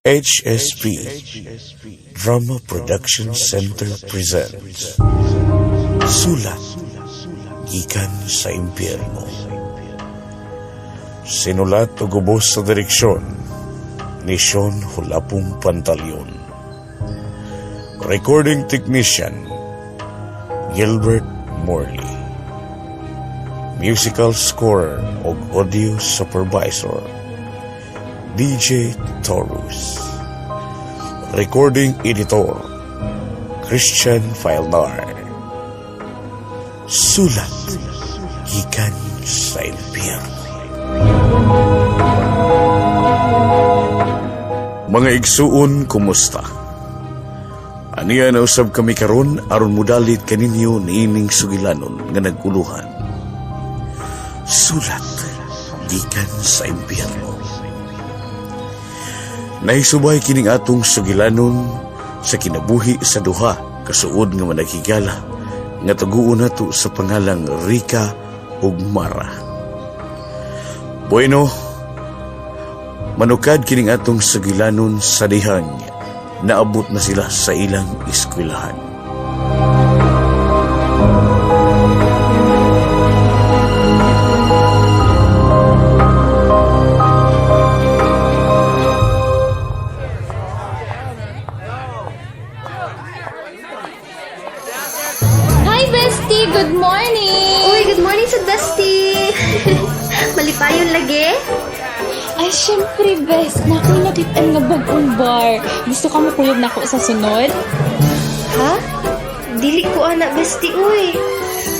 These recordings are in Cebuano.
HSP Drama Production Center presents Sulat Gikan sa Impyerno. Sinulat ug ubos sa direksyon ni Sean Hulapong Pantaleon. Recording Technician, Gilbert Morley. Musical Scorer ug Audio Supervisor, DJ Taurus. Recording Editor, Christian Filnar. Sulat Gikan sa Impyerno. Mga igsuon, kumusta? Aniya na usab kami karon aron mudalit kaninyo niining sugilanon nga naguluhan. Sulat Gikan sa Impyerno. Nahisubay kining atong sugilanon sa kinabuhi sa duha kasuod nga managhigala nga tuguon nato sa pangalang Rika ug Mara. Bueno, manukad kining atong sugilanon sa dihang naabot na sila sa ilang eskwelahan. Hi, bestie! Good morning! Uy, good morning sa bestie! Malipayon lagi? Ay, syempre, best. Nakoy nakitaan nga bagong bar. Gusto ka mo kuyog nako sa sunod? Ha? Dili ko ana bestie, uy.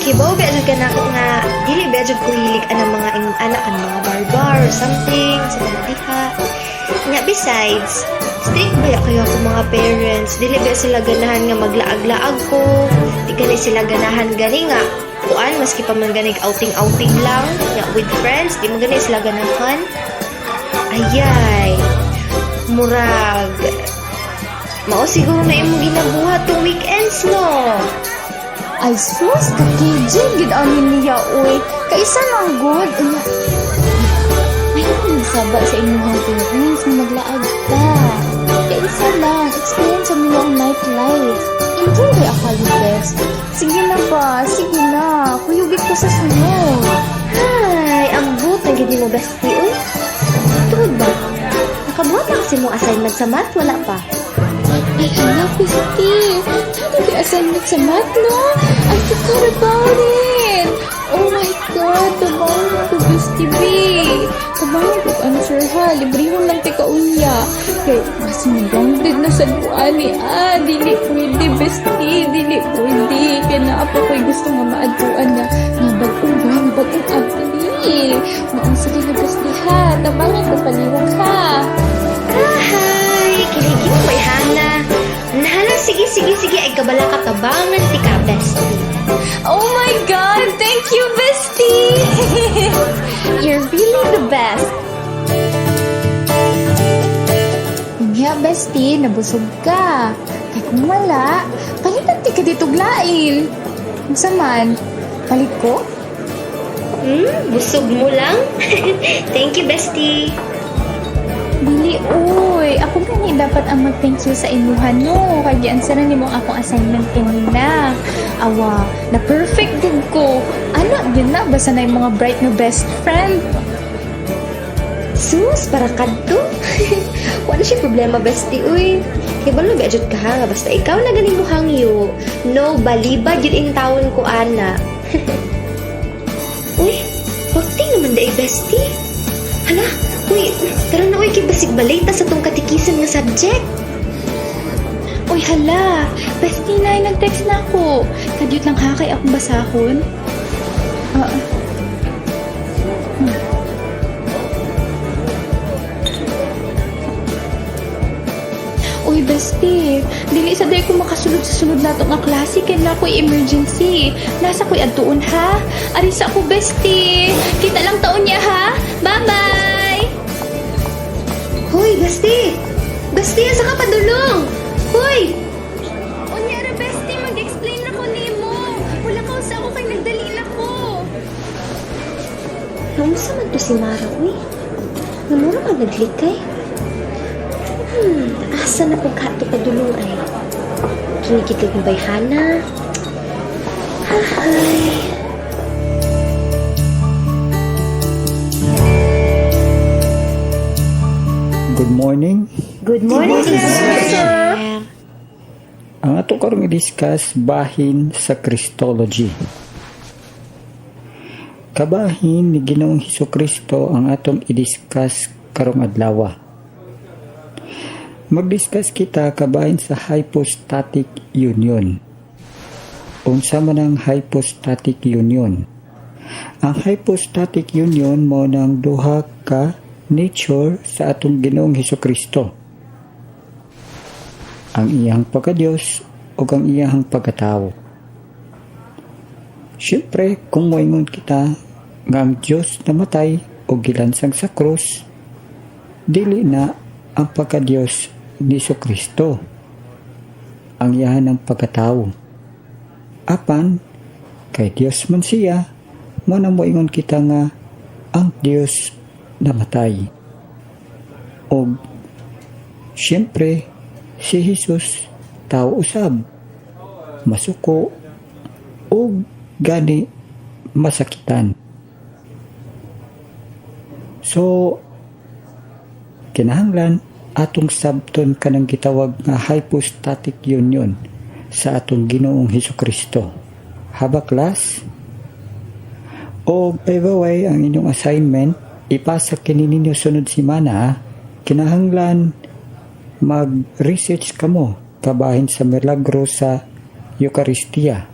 Kibaw ba jud ka nako nga dili ba jud ko hilig anang mga ingon anak ang mga bar-bar or something sa mga diha. Nga besides, strict ba kayo ako mga parents? Dili ba sila ganahan nga maglaag-laag ko? Di gani sila ganahan gani nga kuan maski pa man ganig outing-outing lang nga with friends, di man gani sila ganahan. Ayay. Murag mao siguro na imong ginabuhat tong weekends, no? Ay, sus! Ka-KJ! Gid ani niya, uy. Kaisa lang, good. Unya. Ay, nagsaba sa inyong parents na maglaag ka. Kaisa lang. Experience sa ang nightlife. Enjoy kay ako, best. Sige na ba? Sige na. Kuyugit ko sa sunod. Ay, ang but ang gid mo, bestie, uy. Tungod ba? Nakabuhat na kasi mo assignment sa math, wala pa. Ay, hala, bestie. Sana di assignment sa math, no? I forgot about it. Oh my God, tabangan ko, bestie, B. Tabangan ko, answer, ha. Librehon lang tika unya. Kay, mas magangdid na sa buani. Ah, dili pwede, bestie. Dili pwede. Kaya naa pa ko'y gusto nga maadtuan na nga bagong ba, nga bagong abli. Maong sige na, bestie, ha. Tabangan ko palihog, ha. Hi, kiligi mo may hana. Nahala, sige, sige, sige, ay kabala ka tabangan ti ka, bestie. Oh my God! Thank you, bestie! You're really the best! Unya, bestie, nabusog ka. Kay kung wala, palitan ti ka dito glain. Unsa man, palit ko? Busog mo lang? Thank you, bestie. Dili, uy. Ako gani dapat ang mag-thank you sa imuha, no? Kay giansara nimo ang akong assignment kanina. Awa, na perfect gud ko. Ano, yun na, basta na yung mga bright na best friend. Sus, para kadto. Wala siya problema, bestie, uy. Kay balo ba jud ka ha, nga basta ikaw na gani mo hangyo. No, balibad yun in taon ko, ana. Uy, wagting naman daay, bestie. Hala, uy, tara na uy, kay basig balita sa tong katikisan nga subject. Uy, hala! Bestie na, nag-text na ako. Kadyot lang ha, kay akong basahon. Ah. Uy, bestie, dili sa day ko makasulod sa sunod nato nga klase kay na ako'y emergency. Nasa ko'y adtuon ha. Arisa ako, bestie. Kita lang taon niya ha. Bye-bye! Hoy, bestie! Bestie, asa ka padulong? Hoy! Unya ra, bestie, mag-explain na ko nimo. Wala ka sa ako kay nagdali na ko. Naunsa man to si Mara, uy? Namura man naglikay. Asa na kung kato padulong ay? Kinikilig mo ba'y Hana? Ay. Good morning. Good morning, sir. Ang ato karong i-discuss bahin sa Christology. Kabahin ni Ginoong Hesukristo ang atong i-discuss karong adlaw. Mag-discuss kita kabahin sa hypostatic union. Unsa man ang hypostatic union? Ang hypostatic union mao nang duha ka nature sa atong Ginoong Hesukristo, ang iyang pagka-Diyos o ang iyang pagkatao. Siyempre, kung moingon kita nga ang Diyos namatay o gilansang sa krus, dili na ang pagka-Diyos ni Kristo, ang iyahan ng pagkatao. Apan, kay Diyos man siya, mao na moingon kita nga ang Diyos namatay. O siyempre, si Jesus tao usab, masuko, o gani masakitan. So, kinahanglan atong sabton kanang gitawag nga hypostatic union sa atong Ginoong Hesukristo. Haba, class? O by the way, ang inyong assignment, ipasa kini ninyo sunod simana, ha? Kinahanglan mag-research kamo kabahin sa milagro sa Eucharistia.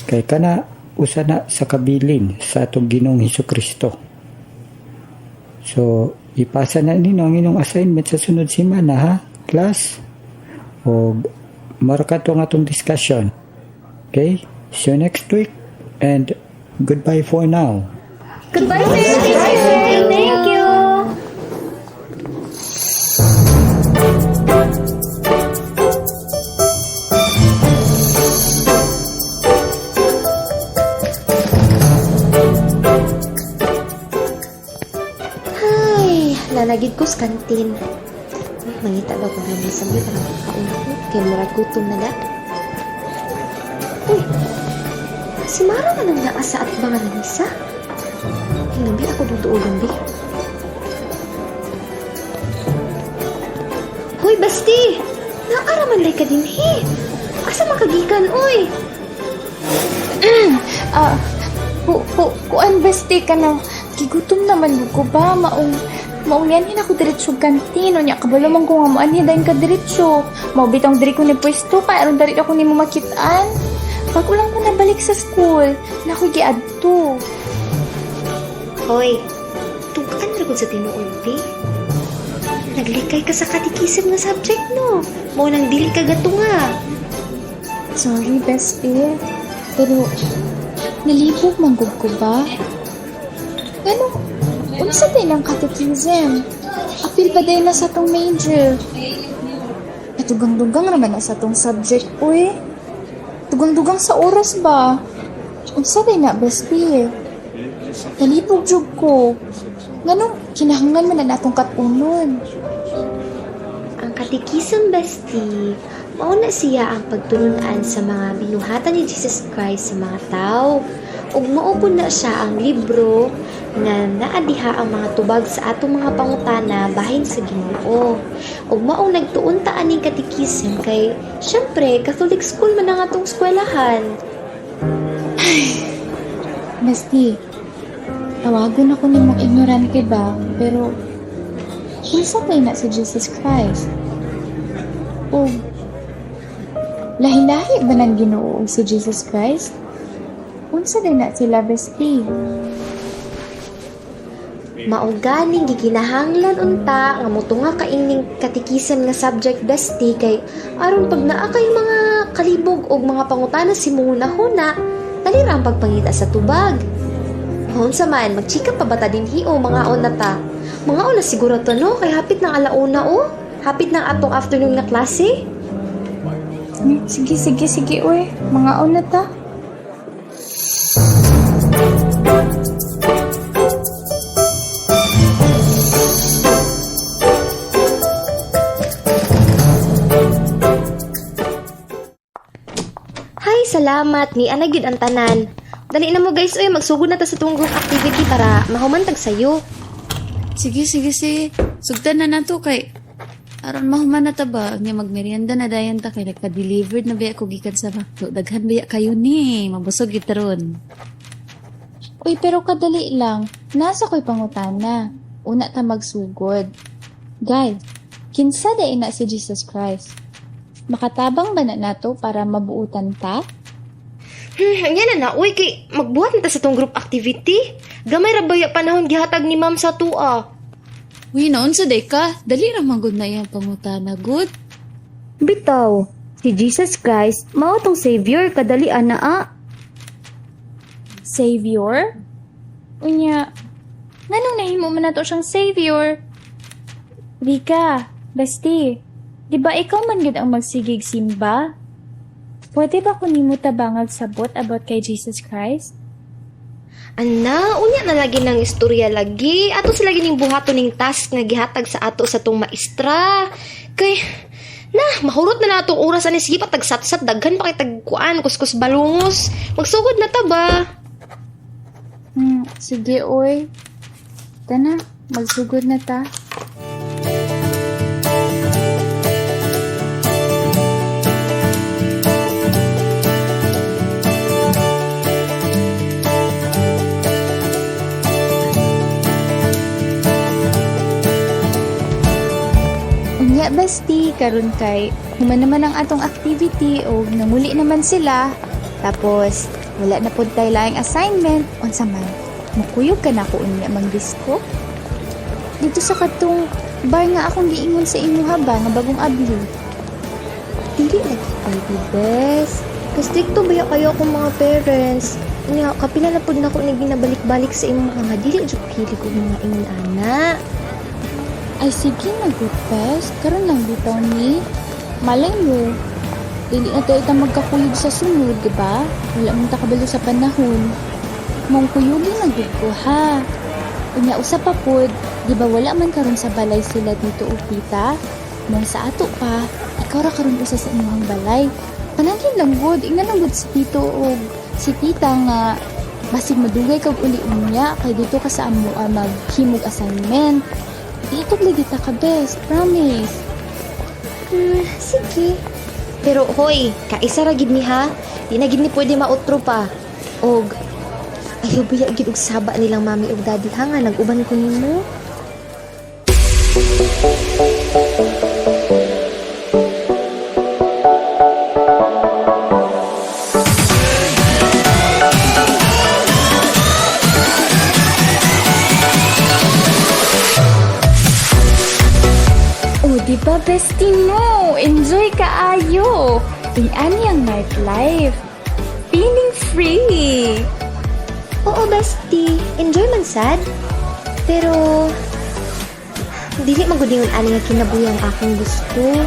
Kay kana usa na sa kabilin sa atong Ginoong Hesukristo. So, ipasa na ninyo ang inyong assignment sa sunod simana, ha, class? O marka to ang atong discussion. Okay? See you next week and goodbye for now. Goodbye, sir. Thank you. Ay, lalagid ko sa kantin. Mangita daw kung may sambi para makaon ko. Kaya murag gutom na da. Uy, si Mara man ang naa sa atbangan ng isa. Gabi ako duduogan, bi. Hoy, Basti! Naaraman lay ka din, he. Asa makagikan, oy? Ah, ku, ku, kuan besti ka na. Gigutom naman gud ko ba maong maong nianhin ako diretso kantin unya kabalo man ko nga moanhi dayon ka diretso. Mao bitong diri ko ni pwesto kay aron diri ako nimo makit-an. Bago lang ko nabalik sa school, na ako'y giadto. Hoy, tugan ra gud sa tinuod, bi. Naglikay ka sa katikism nga subject, no? Mao nang dili ka gatunga. Sorry, bestie. Pero, nalibog man gud ko ba? Ngano, unsa din ang catechism? Apil ba din na sa tong major? Katugang-dugang naman na sa tong subject, uy. Dugang-dugang sa oras ba? Unsa din na, bestie? Nalibog jud ko. Ngano, kinahanglan man na natong katunon. Ang katikism, bestie, mao na siya ang pagtulunan sa mga binuhatan ni Jesus Christ sa mga tao. Ug mao pud na siya ang libro nga naa diha ang mga tubag sa atong mga pangutana bahin sa Ginoo. Ug maong nagtuon ta aning katikism kay syempre Catholic school man ang atong eskwelahan. Bestie, tawagon ako nimong ignorante ba? Pero, kinsa kay na si Jesus Christ? O, lahi-lahi ba ng Ginoo og si Jesus Christ? Unsa din na sila, bestie? Mao ganing gikinahanglan unta nga motunga ka ining katikism nga subject, bestie, kay aron pag naa kay mga kalibog og mga pangutana sa imong hunahuna, dali ra ang pagpangita sa tubag. Unsa man, magchika pa ba ta dinhi o mangaon na ta? Mangaon na siguro to, no, kay hapit ng alauna o. Hapit ng atong afternoon nga klase. Sige, sige, sige, uy. Mangaon na ta. Salamat ni ana gyud ang tanan. Dali na mo guys, oy, magsugod na ta sa tong group activity para mahuman tag sayo. Sige, sige, sige. Sugtan na nato kay aron mahuman na ta ba nya magmerienda na dayon ta kay nagpa-delivered na biya ko gikan sa McDo. Daghan biya kayo ni, mabusog gyud ron. Uy, pero kadali lang. Nasa ko'y pangutana. Una ta magsugod. Guys, kinsa day na si Jesus Christ? Makatabang ba na nato para mabuutan ta? Nya na na, uy, kay magbuhat na ta sa tong group activity. Gamay ra baya panahon gihatag ni ma'am sa tua. Uy, naunsa day ka? Dali ra man gud na iyang pangutana gud. Bitaw, si Jesus Christ mao tong savior kadali ana a. Savior? Unya, nganong nahimo man nato siyang savior? Rika, Basti, di ba ikaw man gud ang magsigig simba? Pwede ba ko nimo tabangag sabot about kay Jesus Christ? Ana, unya na lagi ng istorya lagi. Ato sila gining buhaton ning task nga gihatag sa ato sa tong maestra. Kay na, mahurot na natong oras ani, sige pa tagsatsat, daghan pa kay tagkuan, kuskus balungos. Magsugod na ta ba? Sige, oy. Tana, magsugod na ta. Unya, basti, karon kay human naman ang atong activity o nanguli naman sila. Tapos, wala na pud tay laing assignment. Unsa man, mukuyog ka na ko unya mang disco? Dito sa katong bar nga akong giingon sa imuha ba nga bagong abli. Dili lagi pwede, bes. Kastrikto ba kayo akong mga parents? Nya, kapila na pud nako ni ginabalik-balik sa imong mga nga dili jud ko hilig og mga ingon ana. Ay sige na good best, karon lang bitaw ni. Malay mo, dili na tayo ta magkakuyog sa sunod, di ba? Wala mong takabalo sa panahon. Mong kuyugin na gud ko ha. Unya usa pa pod, di ba wala man karon sa balay sila dito o tita? Mong sa ato pa, ikaw ra karon usa sa inyong balay. Panalhin lang gud, ingnan lang gud si tito o si tita nga basig madugay kag uli unya kay dito ka sa amo maghimog assignment. Iitog lagi ta ka best, promise. Sige. Pero hoy, kaisa ra gid ni ha. Di na gid ni pwede mautro pa. Og ayaw biya gid og saba nilang mami og daddy ha nga nag-uban ko nimo. Oh, di ba bestie mo? Enjoy ka ayo. Ingani ang nightlife. Feeling free. Oo, bestie. Enjoy man sad. Pero dili man gud ingon ani nga kinabuhi ang akong gusto.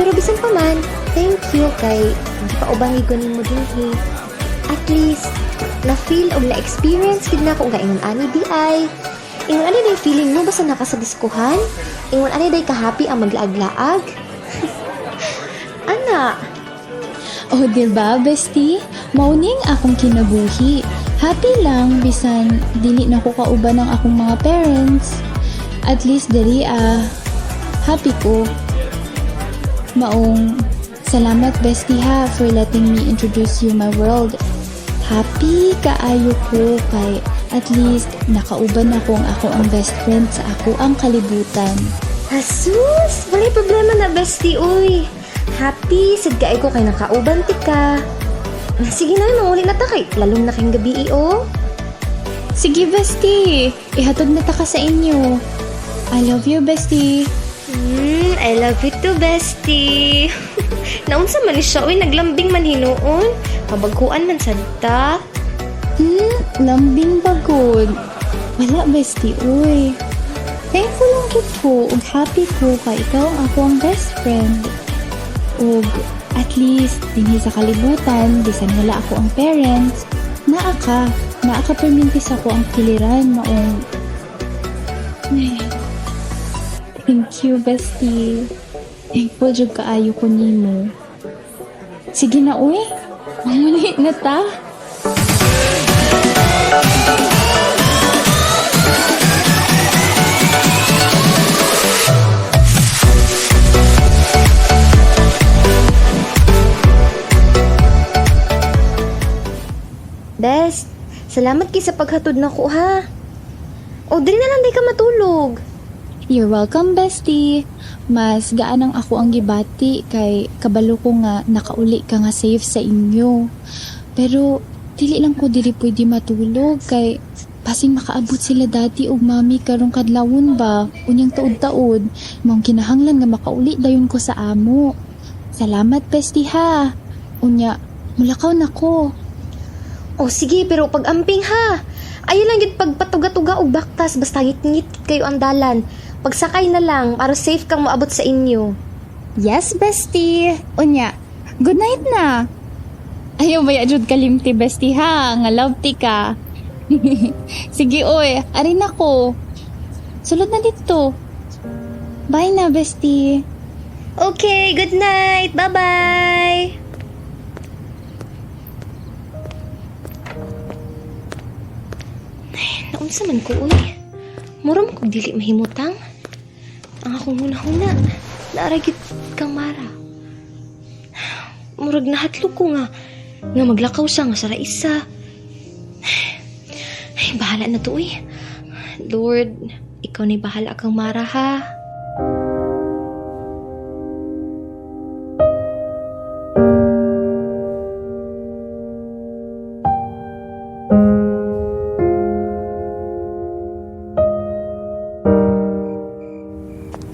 Pero bisan pa man, thank you kay gipauban ko nimo dinhi. At least na-feel og na-experience gid nako nga ingon ani di ay. Ingon ani day feeling mo basta naka sa diskuhan. Ingon ani day ka-happy ang maglaag-laag. Ana, Oh, di ba, bestie? Mauning akong kinabuhi. Happy lang bisan dili na ko kauban ng akong mga parents. At least diri happy ko. Maong salamat bestie ha for letting me introduce you my world. Happy kaayo ko kay at least nakauban ako ang ako ang best friend sa ako ang kalibutan. Asus, walay problema na bestie, uy. Happy, sad kay ko kay nakauban ti ka. Sige na, manguli na ta kay lalong na kayong gabi, oh. Sige bestie, ihatod na ta ka sa inyo. I love you bestie. I love you too, bestie. Naunsa man ni siya, uy, naglambing man hinuon. Pabagkuan man sad ta. Lambing bagod. Wala bestie, uy. Thankful lang gid ko ug happy ko kay ikaw ang ako ang best friend. Ug at least dinhi sa kalibutan bisan wala ako ang parents, naa ka perminti sa ako ang kiliran maong. Ay, thank you, bestie. Thankful jud kaayo ko nimo. Sige na, uy. Manguli na ta. Best, salamat kay sa paghatod nako ha. O diri na lang day ka matulog. You're welcome, bestie. Mas gaanang ako ang gibati kay kabalo ko nga nakauli ka nga safe sa inyo. Pero dili lang ko dili pwede matulog kay basing makaabot sila daddy ug mami karong kadlawon ba unyang taod-taod maong kinahanglan nga makauli dayon ko sa amo. Salamat, bestie ha. Unya, mulakaw na ko. O sige, pero pag-amping ha. Ayaw lang yun pagpatuga-tuga og baktas basta ngit-ngit kayo ang dalan. Pagsakay na lang para safe kang maabot sa inyo. Yes, bestie. Unya, good night na. Ayaw ba jud kalimti, bestie ha? Nga love ti ka. Sige, oy. Arin ako. Sulod na dito. Bye na, bestie. Okay, good night. Bye-bye. Ay, naunsa man ko, uy. Mura man kog dili mahimutang. Ang akong huna-huna, naaragit kang Mara. Murag nahatlok ko nga, nga maglakaw siya nga sa raisa. Ay, bahala na to, uy. Lord, ikaw na'y bahala kang Mara, ha?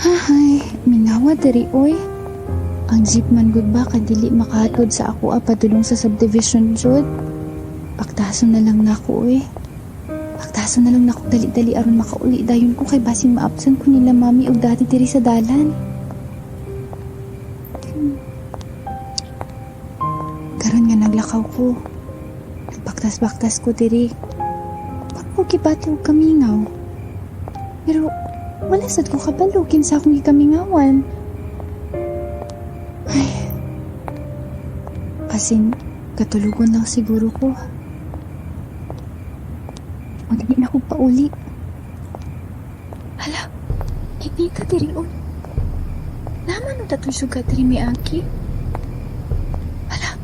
Hay, mingawa diri oy. Ang jeep man gud ba kay dili makahatod sa ako padulong sa subdivision jud. Pagtason na lang nako oy. Pagtason na lang nako dali-dali aron makauli dayon ko kay basin maabsan ko nila mami ug daddy diri sa dalan. Karon nga naglakaw ko. Nagpaktas-baktas ko diri. Pag ko gibati og kamingaw. Pero wala sad ko kabalo kinsa akong gikamingawan. Ay. Kasing katulugon lang siguro ko. O dili na ko pauli. Hala, hindi ka diri on. Naman no tatong sugat diri may aki. Hala,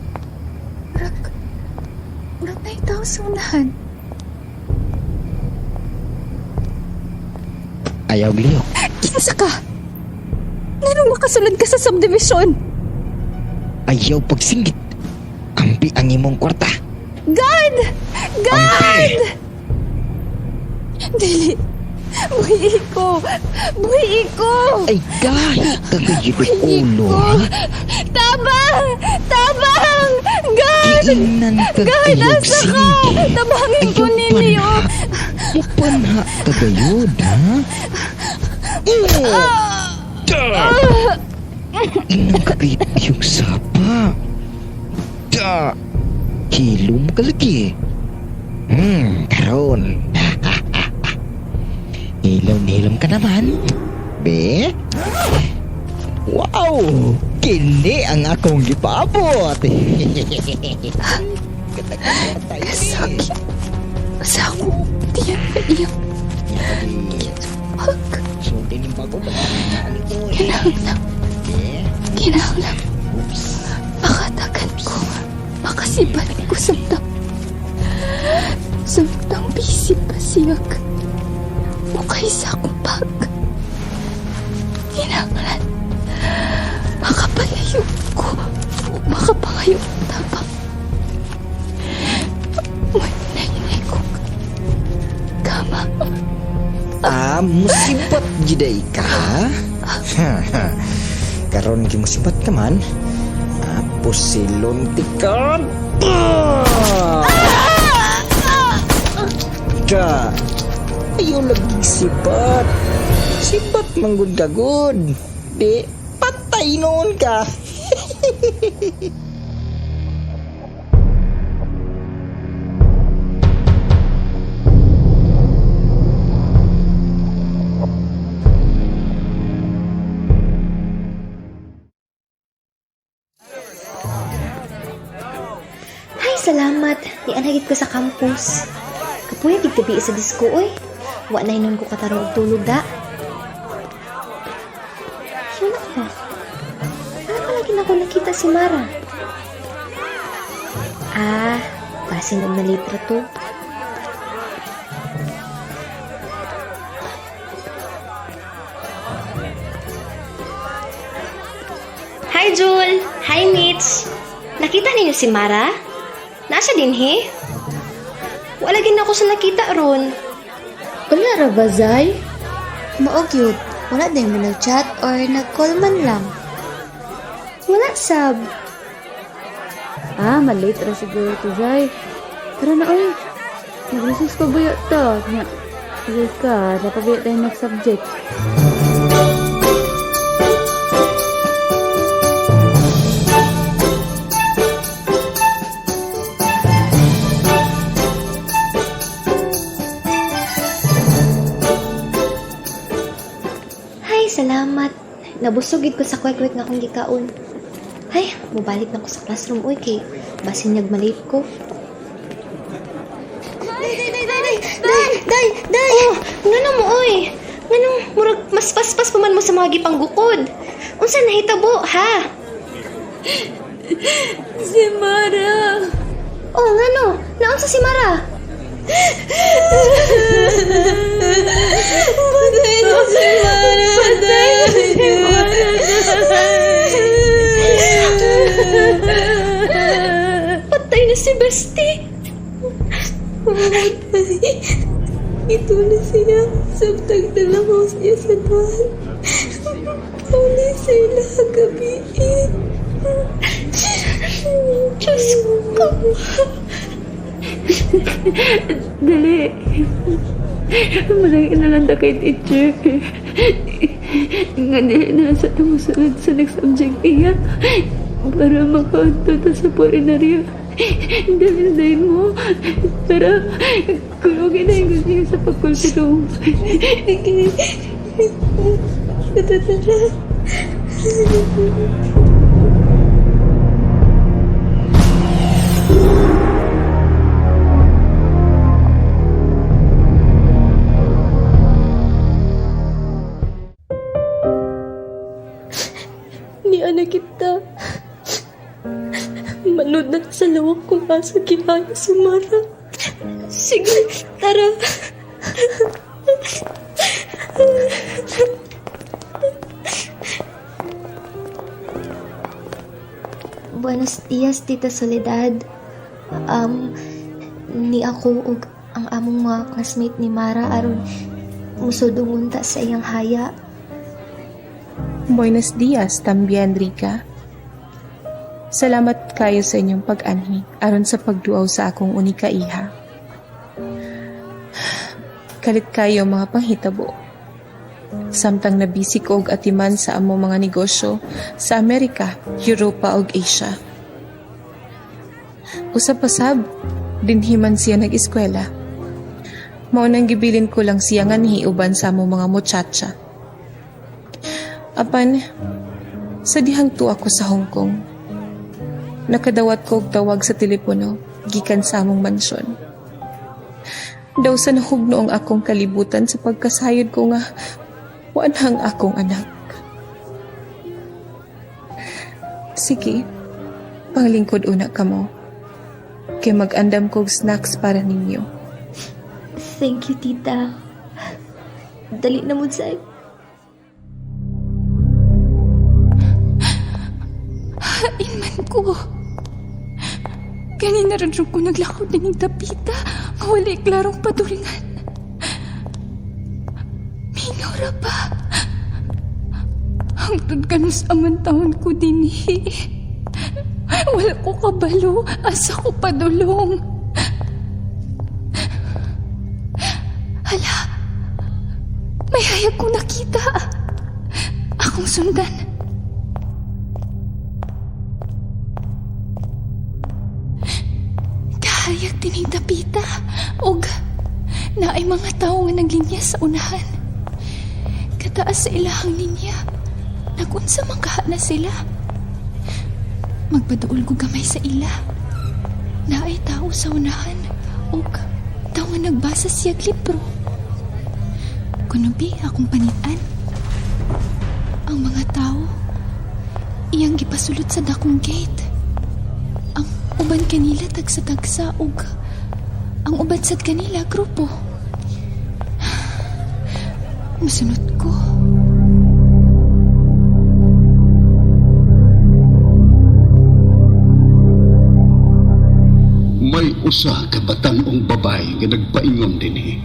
murag na itaw sa unahan. Ayaw lihok. Kinsa ka? Nganong makasulod ka sa subdivision? Ayaw pagsinggit. Ampi ang imong kwarta. God! God! Dili. Buhi ko. Buhi ko. Ay, gahi ka gayud Buhi ulo. ko. Ha? Tabang! Tabang! God! Giingnan ka God, kayog asa ka? singgit. Tabangin ko Ayaw ninyo. panha. Mupanha ka gayud, ha? Da! Inang ka gayud iyong sapa. Da! Hilom ka lagi. Karon. Hilom-hilom ka naman. Be? Wow! Kini ang akong gipaabot. Kasakit. Sa ako. Tiyan ka iyang pag. Sundin yung bago ba? Kinahanglan. Kinahanglan. Makatagan ko. Makasibat ko samtang. Samtang busy pa siyag. Ukay sa akong pag. Kinahanglan. Makapalayo ko. Makapangayo tabang. May ko. Kama. Ah, musibat jiday ka? Karon gi musibat ka man. Ah, pusilon ti ka. Da. Ayaw lagi sibat. Sibat manggod ka gud. Di patay noon ka. salamat. Nianhagit ko sa campus. Kapuya gid gabi sa disco oy. Wa na hinon ko katarong og tulog da. Yun ako. Ano pa lagi na ako nakita si Mara? Ah, basin og nalitra to. Hi, Jul! Hi, Mitch! Nakita ninyo si Mara? Nasa dinhi? Wala gin ako sa nakita ron. Wala ra ba, Zay? Mao gyud. Wala din mo nag-chat or nag-call man lang. Wala sab. Ah, malate ra siguro to, Zay. Tara na, oy. Mag-recess pa ba ta? Nya, sige ka, dapat ba tayo next subject? Hay, salamat. Nabusog gid ko sa kwek-kwek nga akong gikaon. Hay, mubalik na ko sa classroom oy kay basin nagmalate ko. Day, day, day, day, day, day, day, day. Oh, ngano mo oy? Nganong murag mas paspas pa man mo sa mga gipanggukod? Unsa nahitabo, ha? Si Mara! Oh, ngano? Naunsa si Mara? Patay na si Mara! Patay na si Mara! Patay na si Bestie. Ito na siya. Sabtag dalawa siya sa daan. Pauli sa ila gabi. Diyos ko. Dali. Malang inalanda kay teacher. Nga dili na sa tumusunod sa next subject iya. Para makaunto ta sa purinaryo. Dali na mo. Tara, kulungin na yung gusto niya sa faculty room. Sige. Tara, tara. Ni ana kita. Manud na sa lawak kung asa gihaya si Mara. Sige, tara. Buenos dias, Tita Soledad. Um, ni ako ug ang among mga classmate ni Mara aron musudungon ta sa iyang haya. Buenos dias, también, Rica. Salamat kayo sa inyong pag-anhi aron sa pagduaw sa akong unika iha. Kalit kayo mga panghitabo. Samtang nabisi ko og atiman sa among mga negosyo sa Amerika, Europa ug Asia. Usab pa sab, dinhi man siya nag-eskwela. Mao nang gibilin ko lang siya nganhi uban sa among mga muchacha. Apan, sa dihang tuwa ko sa Hong Kong. Nakadawat ko og tawag sa telepono gikan sa among mansyon. Daw sa nahugno ang akong kalibutan sa pagkasayod ko nga wa na ang akong anak. Sige, panglingkod una kamo. Kay mag-andam kog snacks para ninyo. Thank you, Tita. Dali na mo, Zay. Hain man ko. Ganina rin ko naglakaw din yung tapita. Nga wala'y klarong paduringan. Minora pa. Hangtod kanus aman taon ko dinhi. Wala ko kabalo. Asa ko padulong. Hala. May hayag ko nakita. Akong sundan. Kahayag tining tapita. Og naay mga tao nga naglinya sa unahan. Kataas sa ilahang linya. Nagunsa man kaha na sila. Magpaduol ko gamay sa ila. Naay tao sa unahan ug tawo nagbasa siyag libro. Kunubi akong panitan. Ang mga tao iyang gipasulot sa dakong gate. Ang uban kanila tagsa-tagsa ug ang uban sad kanila grupo. Musunod ko. May usa ka batan-ong babae nga nagpaingon dinhi.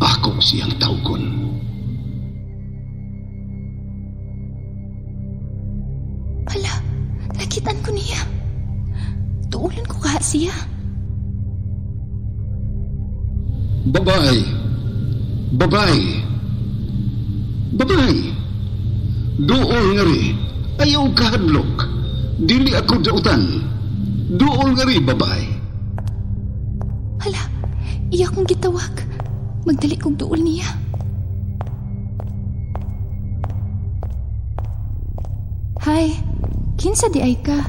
Ako siyang tawgon. Hala, nakitaan ko niya. Tuulan ko kaha siya. Babae. Babae. Babae. Duol nga ri. Ayaw kahadlok. Dili ako dautan. Duol nga ri, babae. Hala, iya kong gitawag. Magdali kong duol niya. Hi, kinsa di ay ka?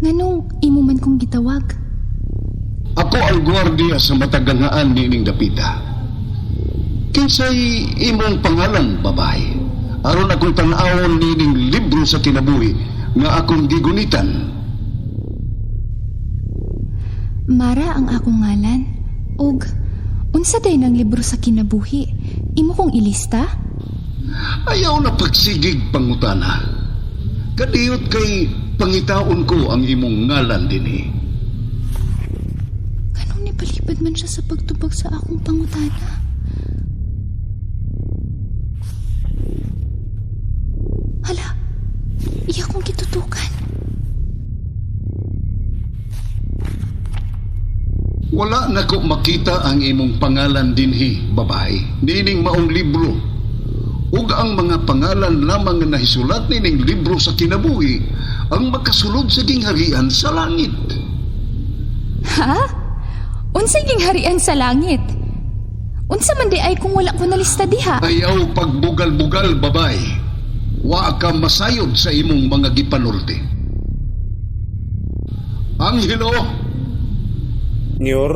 Nganong imo man kong gitawag? Ako ang gwardiya sa matagangaan niining dapita. Kinsay imong pangalan, babae? Aron akong tan-awon niining libro sa kinabuhi nga akong gigunitan. Mara ang akong ngalan. Og unsa day ng libro sa kinabuhi? Imo kong ilista? Ayaw na pagsigig pangutana. Kadiyot kay pangitaon ko ang imong ngalan dinhi. Kanong nipalipad man siya sa pagtubag sa akong pangutana? Hala, iya kong gitutukan. Wala na ko makita ang imong pangalan dinhi, babae. Nining maong libro. Ug ang mga pangalan lamang nga nahisulat nining libro sa kinabuhi ang makasulod sa gingharian sa langit. Ha? Unsay gingharian sa langit? Unsa man di ay kung wala ko nalista diha? Ayaw pagbugal-bugal, babae. Wa ka masayod sa imong mga gipanulti. Anghelo! Nyor?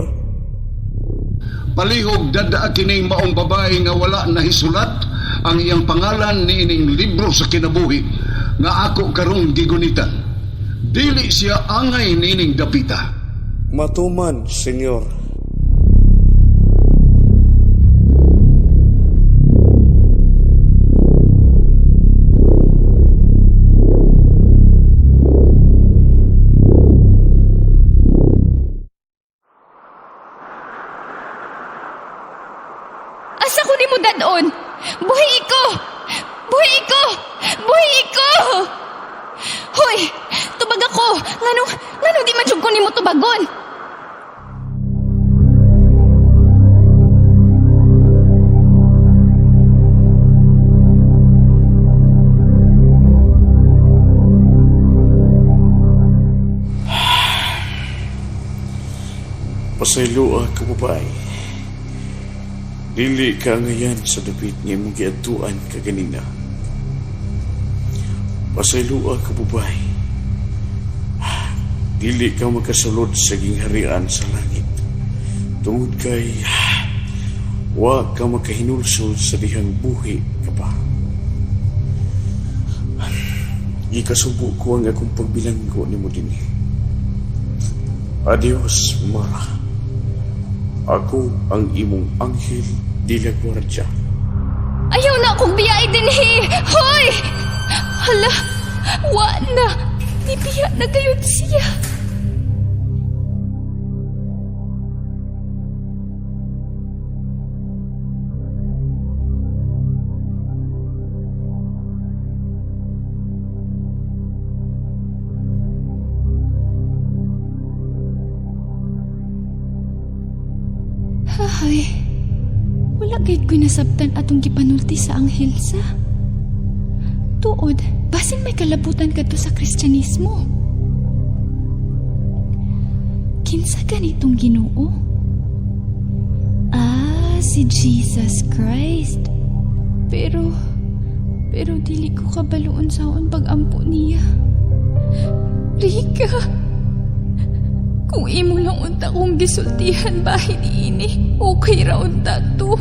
Palihog dada kining maong babae nga wala nahisulat ang iyang pangalan niining libro sa kinabuhi nga ako karong gigunitan. Dili siya angay niining dapita. Matuman, Senyor. Asa ko nimo dadon? Buhi ko! Buhi ko! Buhi ko! Hoy! Tubag ako! Nganong di man jud ko nimo tubagon? Pasayloa ka, babae. Dili ka ngayan sa dapit nga imong giadtuan kaganina. Pasayloa ka, babae. Dili ka makasulod sa gingharian sa langit. Tungod kay wa ka makahinulsol sa dihang buhi ka pa. Gikasubo ko ang akong pagbilanggo nimo dinhi. Adios, Mara. Ako ang imong anghel de la guardia. Ayaw na akong biyai dinhi! Hoy! Hala! Wa na! Nibiya na gayud siya. Hay, wala gayud ko'y nasabtan atong gipanulti sa anghel sa. Tuod, basin may kalabutan kadto sa Kristyanismo. Kinsa ganitong Ginoo? Ah, si Jesus Christ. Pero dili ko kabaloon saon pag-ampo niya. Rika! Kung imo lang unta kong gisultihan bahin ini, okay ra unta to.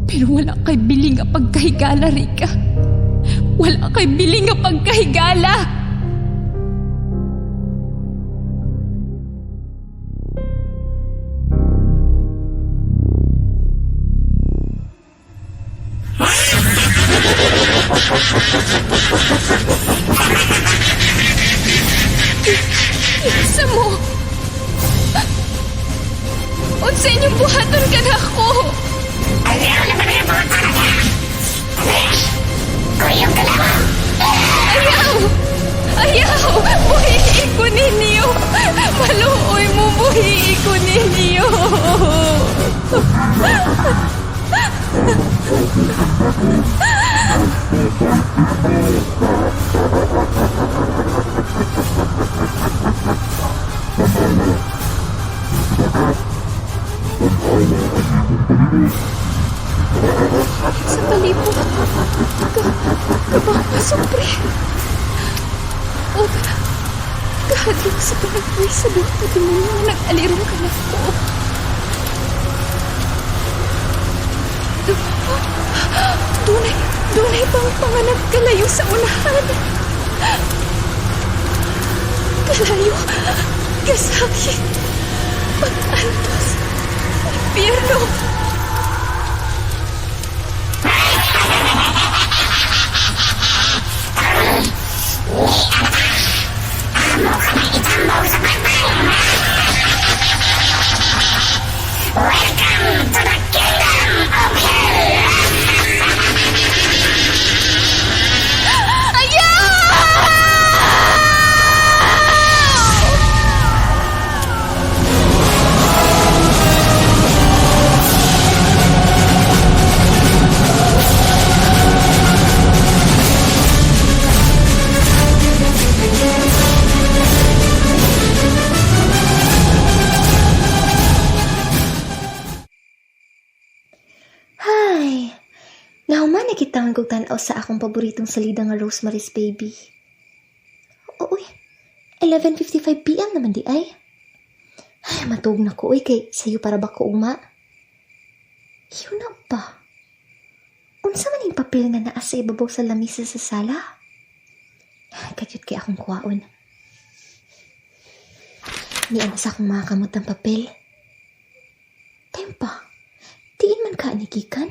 Pero wala kay bili nga pagkahigala, Rika. Wala kay bili nga pagkahigala. Kinsa mo? Unsa inyong buhaton ka na ako? Ayaw! Ayaw! Buhiin ko ninyo! Maluoy mo, buhiin ko ninyo! Sa palibot, kabang pasupre. O, kahadlok sa panagbuhi sa duha ka demonyo nga nag-alirong kanako. Dunay pang panganap kalayo sa unahan. Kalayo, kasakit, pag-antos, impyerno. Hay! Nahuman na kitang kog tan-aw sa akong paboritong salida nga Rosemary's Baby. Uy, 11:55 p.m. naman di ay. Ay, matug na ko, uy, kay sayo para ba ko ugma? Yun na ba? Unsa man yung papel nga naa sa ibabaw sa lamisa sa sala? Ay, kadyot kay akong kuwaon. Nian sa akong mga kamot ang papel. Tempa, tiin man ka ni gikan?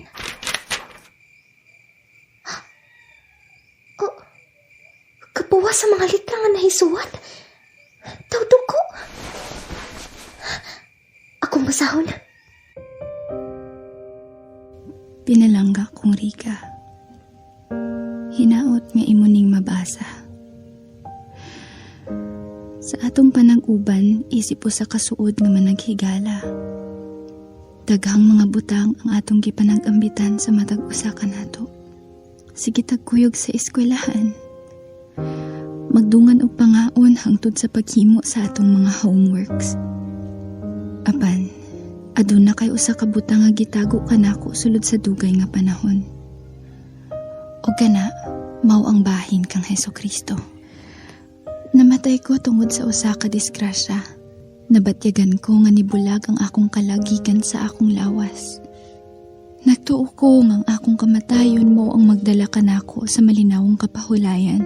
Oh, kapuwa sa mga litra nga nahisuwat. Tawdo ko. Akong basahon. Pinalangga kong Rika. Hinaot nga imo ning mabasa. Sa atong panag-uban, isip po sa kasuod nga managhigala. Daghang mga butang ang atong gipanag-ambitan sa matag usa kanato. Sige tagkuyog sa eskwelahan. Magdungan og pangaon hangtod sa paghimo sa atong mga homeworks. Apan, aduna kay usa ka butang nga gitago kanako sulod sa dugay nga panahon. O kana, mao ang bahin kang Heso Kristo. Namatay ko tungod sa usa ka disgrasya. Nabatyagan ko nga nibulag ang akong kalagikan sa akong lawas. Nagtuo ko nga ang akong kamatayon mao ang magdala kanako sa malinawong kapahulayan.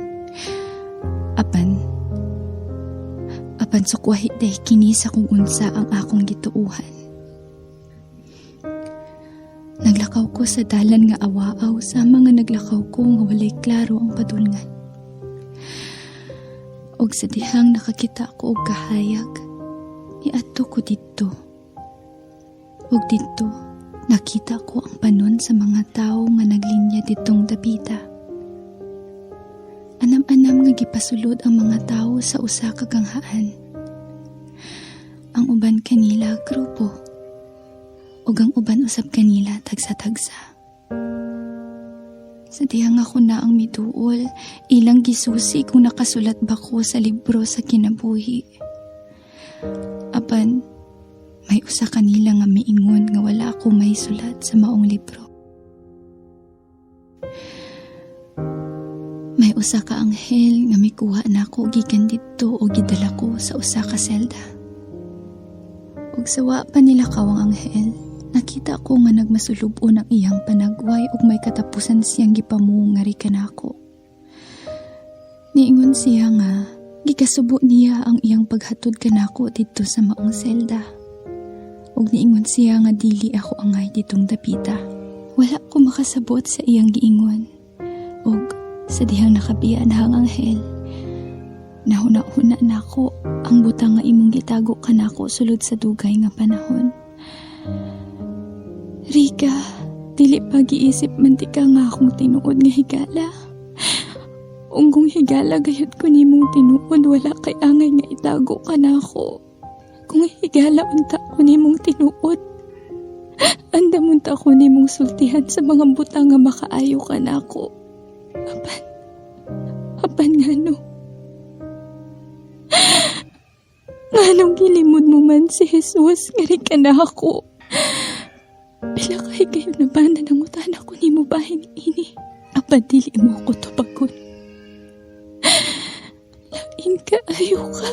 Apan sukwahi day kini sa kung unsa ang akong gituuhan. Naglakaw ko sa dalan nga awaaw sa mga naglakaw ko nga walay klaro ang padulngan. Og sa dihang nakakita ko og kahayag, niadto ko didto. Og didto, nakita ko ang panon sa mga tawo nga naglinya ditong dapita. Anam-anam nga gipasulod ang mga tawo sa usa ka ganghaan. Ang uban kanila grupo, ug ang uban usab kanila tagsa-tagsa. Sa dihang ako na ang miduol, ilang gisusi kung nakasulat ba ko sa libro sa kinabuhi. Apan, may usa kanila nga miingon nga wala ako may sulat sa maong libro. May usa ka anghel nga mikuha nako gikan didto o gidala ko sa usa ka selda. Ug sawa pa nila kawang anghel, nakita ko nga nagmasulub-on ang iyang panagway ug may katapusan siyang gipamuong kanako. Niingon siya nga gikasubo niya ang iyang paghatod kanako didto sa maong selda. Ug niingon siya nga dili ako angay ditong dapita. Wala ko makasabot sa iyang giingon. Ug sa dihang nakabiya na ang anghel, nahuna-huna nako ang butang nga imong gitago kanako sulod sa dugay nga panahon. Rika, dili pa giisip man di ka nga akong tinuod nga higala. Ung kung higala gayud ko nimong tinuod, wala kay angay nga itago kanako. Kung higala unta ko nimong tinuod, andam unta ko nimong sultihan sa mga butang nga makaayo kanako. Apan ngano? Nganong gilimod mo man si Jesus nga rin ka na ako? Pila kay kayo na ba na nangutan ako nimo bahin ini? Apan dili mo ako tubagon. Lain ka ayo ka.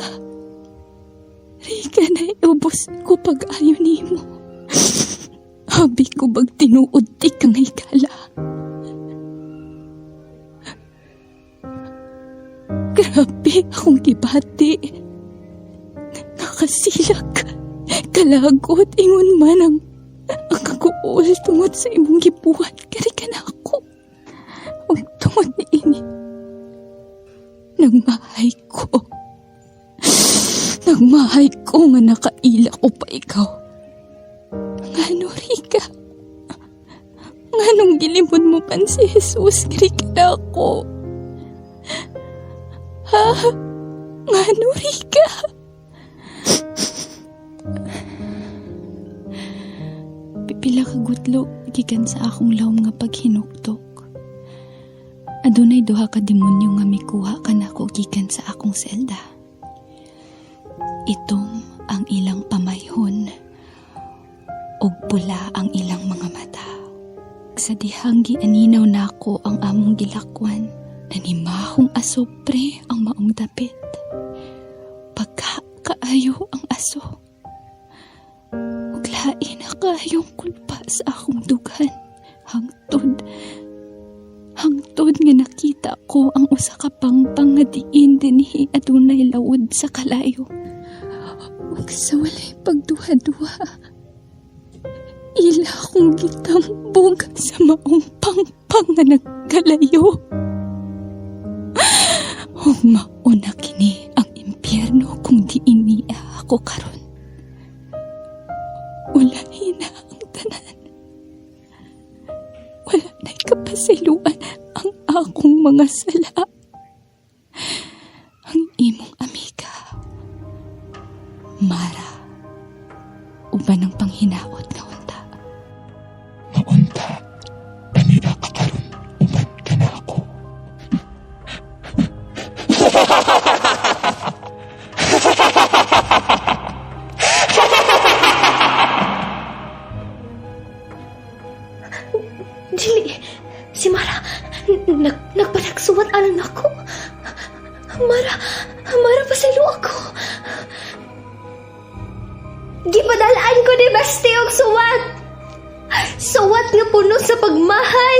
Rika na iubos ko pag ayo nimo. Habi ko bag tinuod di ka ngay kala. Grabe akong gibati. Nakasilak. Kalagot ingon man ang kaguol tungod sa imong gibuhat. Kari ka na ako. Ug tungod ni ini, nagmahay ko. Nagmahay ko nga nakaila ko pa ikaw. Ngano, Rika? Nganong gilimod mo pan si Jesus? Kari ka na ako. Ha? Ngano, Rika? Pipila ka gutlo gikan sa akong lawom nga paghinuktok. Adunay duha ka demonyo nga mikuha kanako gikan sa akong selda. Itom ang ilang pamayhon ug pula ang ilang mga mata. Sa dihang gianinaw nako ang among gilakwan, nanimahong aso pre ang maong dapit. Pagka kaayo ang aso. Ug lain na kaayong kulpa sa akong dughan. Hangtod nga nakita ko ang usa ka pangpang nga diin dinhi adunay lawod sa kalayo. Ug sa walay pagduha-duha, ila akong gitambog sa maong pangpang nga nagkalayo. Ug mauna kini ang impyerno kung diin niya ako karon. Wala hina ang tanan. Wala na'y kapasiluan ang akong mga sala. Ang imong amiga, Mara, uban ang panghinaot nga unta. Maunta, aniya ka karon, uban ka na ako. Dili, si Mara, nagpanagsuwat alang nako. Mara, Mara, pasaylo ako. Gipadalaan ko ni Basti og suwat. Suwat nga puno sa pagmahay,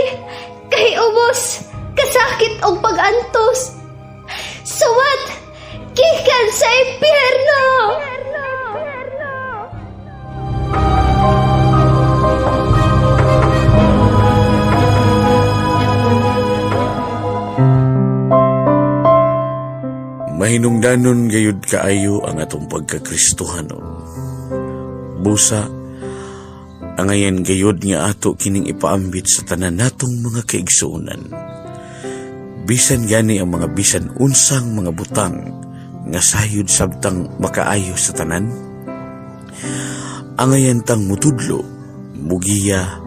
kahiubos, kasakit og pag-antos. Suwat, gikan sa impyerno! Mahinungdanon gayud kaayo ang atong pagkakristohanon. Busa, angayan gayud nga ato kining ipaambit sa tanan natong mga kaigsuonan. Bisan gani ang mga bisan unsang mga butang nga sayod sabtang makaayo sa tanan, angayan tang mutudlo, mugiya,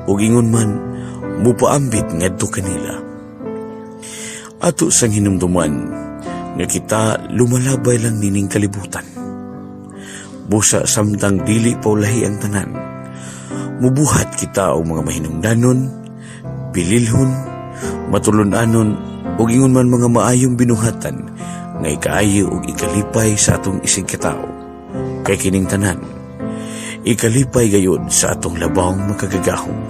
ug ingon man mupaambit ngadto kanila. Ato sang hinumduman nga kita lumalabay lang nining kalibutan. Busa samtang dili paulahi ang tanan, mubuhat kita og mga mahinungdanon, bililhon, matulun-anon Ug ingon man mga maayong binuhatan nga ikaayo ug ikalipay sa atong isig katawo. Kay kining tanan, ikalipay gayud sa atong labawng makagagahom.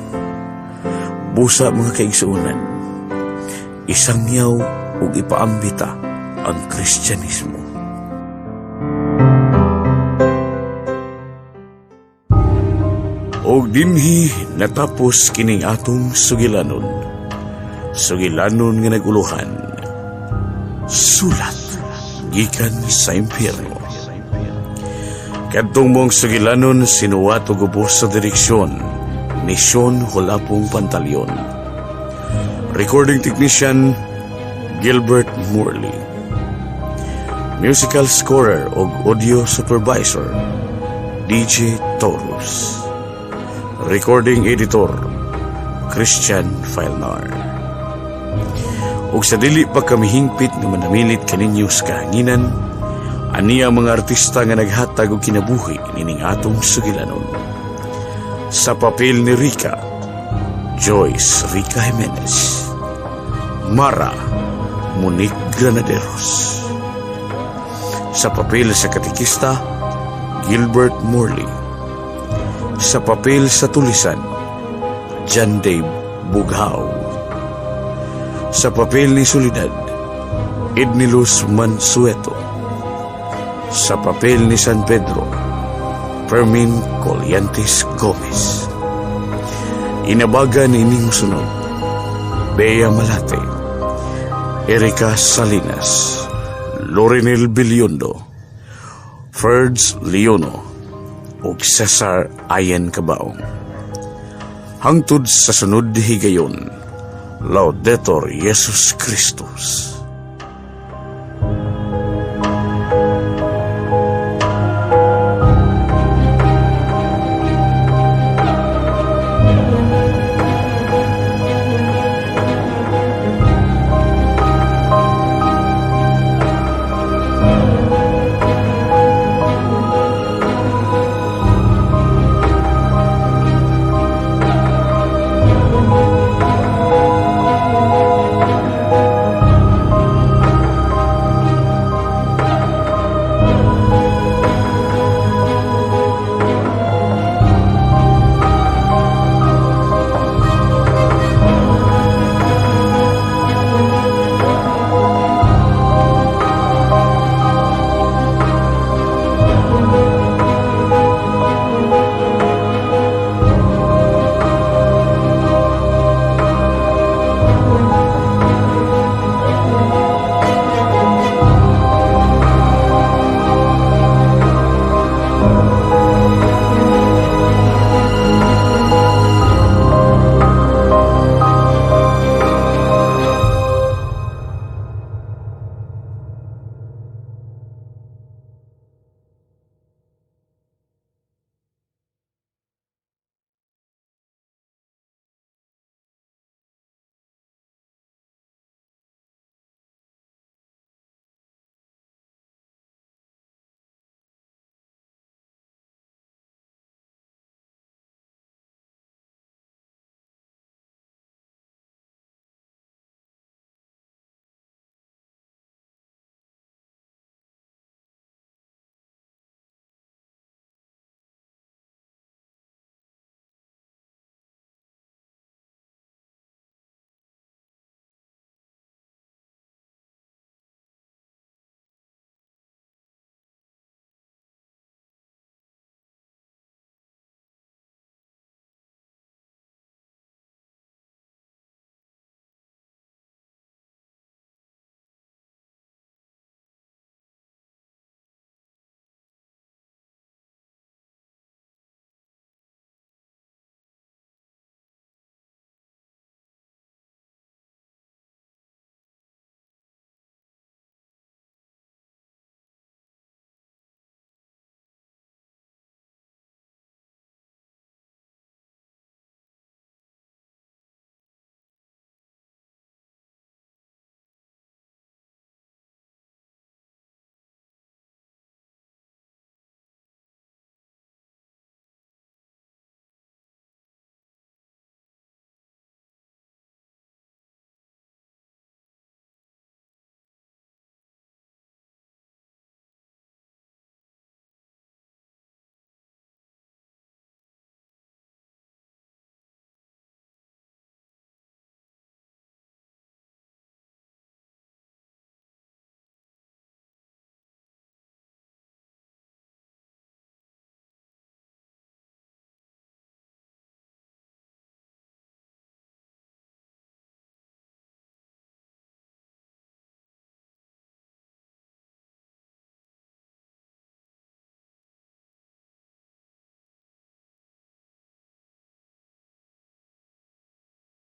Busa, mga kaigsuonan, isangyaw ug ipaambita ang Kristyanismo. Og dinhi natapos kining atong sugilanon. Sugilanon nga naguluhan. Sulat gikan sa impyerno. Kadtong mong sugilanon sinuwat og ubos sa direksyon ni Sean Hulapong Pantalyon. Recording technician, Gilbert Morley. Musical scorer og audio supervisor, DJ Taurus. Recording editor, Christian Filnar. Ug sa dili pa kami hingpit nga manamilit kaninyo sa kahanginan, ania ang mga artista nga naghatag og kinabuhi nining atong sugilanon. Sa papel ni Rica, Joyce Rica Jimenez. Mara, Monique Granaderos. Sa papel sa katekista, Gilbert Morley. Sa papel sa tulisan, John Dave Bughaw. Sa papel ni Soledad, Ednilus Mansueto. Sa papel ni San Pedro, Fermin Colliantes Gomez. Inabagan ining musunod, Bea Malate, Erika Salinas, Lorinel Biliondo, Ferds Leono, ug Cesar Ayan Cabaong. Hangtod sa sunod higayon, Laudetur Jesus Christus.